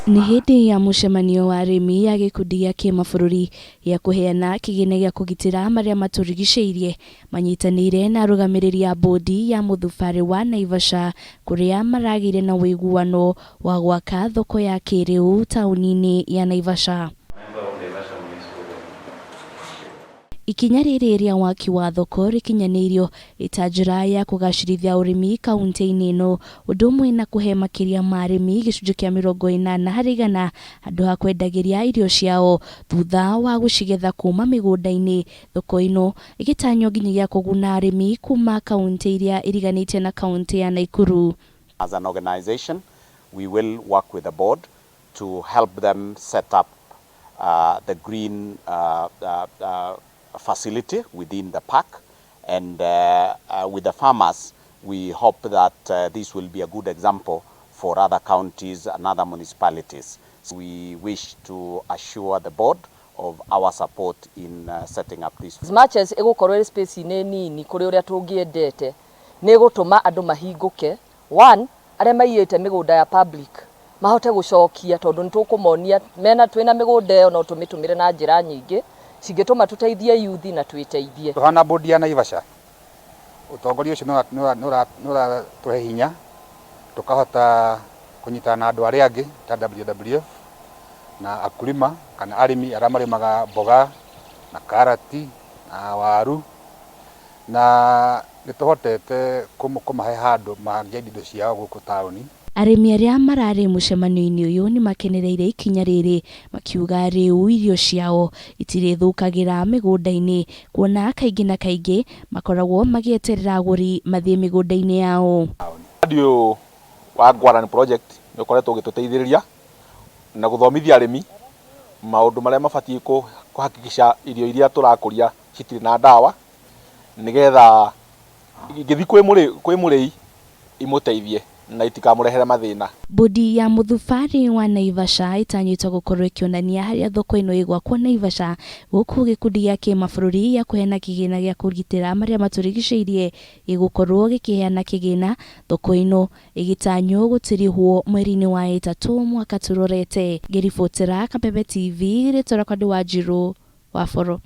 Nĩ hĩndĩ ya mũcemanio wa arĩmi ya gĩkundi gĩa kĩmabũrũri gĩa kũheana kĩgĩna gĩa kũgitĩra marĩa matũrigicĩirie manyitanĩire na arũgamĩrĩri a bodi ya mũthubarĩ wa Naivasha kũrĩa maragĩire na ũiguano wa gwaka thoko ya kĩrĩu taũni-inĩ ya Naivasha. Ikinya rĩrĩ rĩa waki wa thoko rĩkinyanĩirio ĩta njĩra ya kũgacĩrithia ũrĩmi kauntĩ-inĩ ĩno ũndũ ũmwe na kũhe makĩria ma arĩmi gĩcunjĩ kĩa 80% handũ ha kwendagĩria irio ciao thutha wa gũcigetha kuma mĩgũnda-inĩ. Thoko ĩno ĩgĩtanywo nginyagia kũguna arĩmi kuma kauntĩ iria iriganĩtie na kauntĩ ya Naikuru. As an organization, we will work with the board to help them set up the green facility within the park, and with the farmers, we hope that this will be a good example for other counties and other municipalities. We wish to assure the board of our support in setting up this. As much as ĩgũkorwo ĩrĩ space-inĩ nini kũrĩ ũrĩa tũngĩendete, nĩ ĩgũtũma andũ mahingũke. One, arĩa maiyĩte mĩgũnda ya public mahote gũcokia, tondũ nĩ tũkũmonia mena twĩna mĩgũnda ĩyo no tũmĩtũmĩre na njĩra nyingĩ cingĩtũma tũteithie youth na twĩteithie. Tũhana bodi ya Naivasha, ũtongoria ũcio nĩ ũratũhe hinya tũkahota kũnyitana na andũ arĩa angĩ ta WWF na akulima kana arĩmi arĩa marĩmaga mboga na karati na waru, na nĩ tũhotete kũmahe handũ mangĩendia indo ciao gũkũ taũni. Arĩmi arĩa mararĩ mũcemanio-inĩ ũyũ nĩ makenereire ikinya rĩrĩ, makiuga rĩu irio ciao itirĩthũkagĩra mĩgũnda-inĩ, kuona kaingĩ na kaingĩ makoragwo magĩeterera agũri mathiĩ mĩgũnda-inĩ yao. Mũradi ũyũ wa Ngwaran Project nĩ ũkoretwo ũgĩtũteithĩrĩria na gũthomithia arĩmi maũndũ marĩa mabatiĩ kũhakikisha irio iria tũrakũria citirĩ na ndawa, nĩgetha ingĩthiĩ kwĩ mũrĩi imũteithie na itikamũrehere mathĩna. Bodi ya mũthubarĩ wa Naivasha ĩtanyĩtwo gũkorwo ĩkĩonania harĩa thoko ĩno ĩgwakwo Naivasha, gũkũ gĩkundi gĩa kĩmabũrũri gĩa kũheana kĩgĩna gĩa kũgitĩra marĩa matũrigicĩirie gĩgũkorwo gĩkĩheana kĩgĩna, thoko ĩno ĩgĩtanywo gũtirihwo mweri-inĩ wa ĩtatũ mwaka tũrorete. Ngĩribotera Kabebe TV, rĩtwa rĩakwa nĩ Wanjirũ wa Boro.